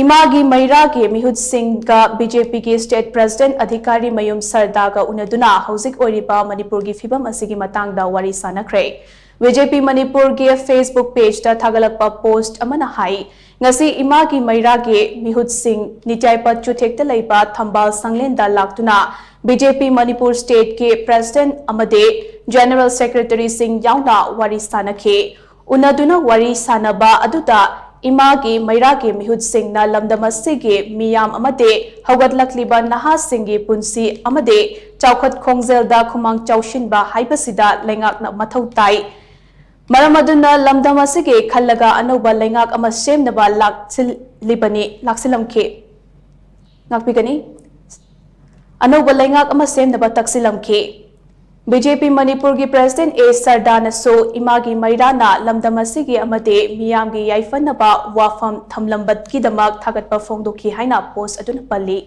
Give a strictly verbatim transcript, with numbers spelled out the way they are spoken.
ꯏꯃꯥꯒꯤ ꯃꯩꯔꯥꯒꯤ ꯃꯤꯍꯨꯠꯁꯤꯡꯒ B J ꯄꯤꯒꯤ state president ꯑꯙꯤꯀꯥꯔꯤ ꯃꯌꯨꯝ ꯁꯔꯗꯥꯒ ꯎꯅꯗꯨꯅ ꯍꯧꯖꯤꯛ ꯑꯣꯏꯔꯤꯕ ꯃꯅꯤꯄꯨꯔꯒꯤ ꯐꯤꯕꯝ ꯑꯁꯤꯒꯤ ꯃꯇꯥꯡꯗ ꯋꯥꯔꯤ ꯁꯥꯟꯅꯈ꯭ꯔꯦ꯫ ꯕꯤ ꯖꯦ ꯄꯤ ꯃꯅꯤꯄꯨꯔꯒꯤ Facebook pageꯇ ꯊꯥꯒꯠꯂꯛꯄ post ꯑꯃꯅ ꯍꯥꯏ, ꯉꯁꯤ ꯏꯃꯥꯒꯤ ꯃꯩꯔꯥꯒꯤ ꯃꯤꯍꯨꯠꯁꯤꯡ ꯅꯤꯇ꯭ꯌꯥꯏꯄꯠ ꯆꯨꯊꯦꯛꯇ ꯂꯩꯕ ꯊꯝꯕꯥꯜ ꯁꯪꯂꯦꯟꯗ ꯂꯥꯛꯇꯨꯅ ꯕꯤ ꯖꯦ ꯄꯤ ꯃꯅꯤꯄꯨꯔ stateꯀꯤ president ꯑꯃꯗꯤ general secretaryꯁꯤꯡ ꯌꯥꯎꯅ ꯋꯥꯔꯤ ꯁꯥꯟꯅꯈꯤ꯫ ꯎꯅꯗꯨꯅ ꯋꯥꯔꯤ ꯁꯥꯟꯅꯕ ꯑꯗꯨꯗ ꯏꯃꯥꯒꯤ ꯃꯩꯔꯥꯒꯤ ꯃꯤꯍꯨꯠꯁꯤꯡꯅ ꯂꯝꯗꯝ ꯑꯁꯤꯒꯤ ꯃꯤꯌꯥꯝ ꯑꯃꯗꯤ ꯍꯧꯒꯠꯂꯛꯂꯤꯕ ꯅꯍꯥꯁꯤꯡꯒꯤ ꯄꯨꯟꯁꯤ ꯑꯃꯗꯤ ꯆꯥꯎꯈꯠ ꯈꯣꯡꯖꯦꯜꯗ ꯈꯨꯃꯥꯡ ꯆꯥꯎꯁꯤꯟꯕ ꯍꯥꯏꯕꯁꯤꯗ ꯂꯩꯉꯥꯛꯅ ꯃꯊꯧ ꯇꯥꯏ꯫ ꯃꯔꯝ ꯑꯗꯨꯅ ꯂꯝꯗꯝ ꯑꯁꯤꯒꯤ ꯈꯜꯂꯒ ꯑꯅꯧꯕ ꯂꯩꯉꯥꯛ ꯑꯃ ꯁꯦꯝꯅꯕ ꯂꯥꯛꯁꯤꯜꯂꯤꯕꯅꯤ, ꯂꯥꯛꯁꯤꯜꯂꯝꯈꯤ꯫ ꯉꯥꯛꯄꯤꯒꯅꯤ꯫ ꯑꯅꯧꯕ ꯂꯩꯉꯥꯛ ꯑꯃ ꯁꯦꯝꯅꯕ ꯇꯛꯁꯤꯜꯂꯝꯈꯤ꯫ ꯕꯤ ꯖꯦ ꯄꯤ ꯃꯅꯤꯄꯨꯔꯒꯤ president ꯑꯦ ꯁꯔꯗꯥꯅꯁꯨ ꯏꯃꯥꯒꯤ ꯃꯩꯔꯥꯅ ꯂꯝꯗꯝ ꯑꯁꯤꯒꯤ ꯑꯃꯗꯤ ꯃꯤꯌꯥꯝꯒꯤ ꯌꯥꯏꯐꯅꯕ ꯋꯥꯐꯝ ꯊꯝꯂꯝꯕꯒꯤꯗꯃꯛ ꯊꯥꯒꯠꯄ ꯐꯣꯡꯗꯣꯛꯈꯤ ꯍꯥꯏꯅ post ꯑꯗꯨꯅ ꯄꯜꯂꯤ꯫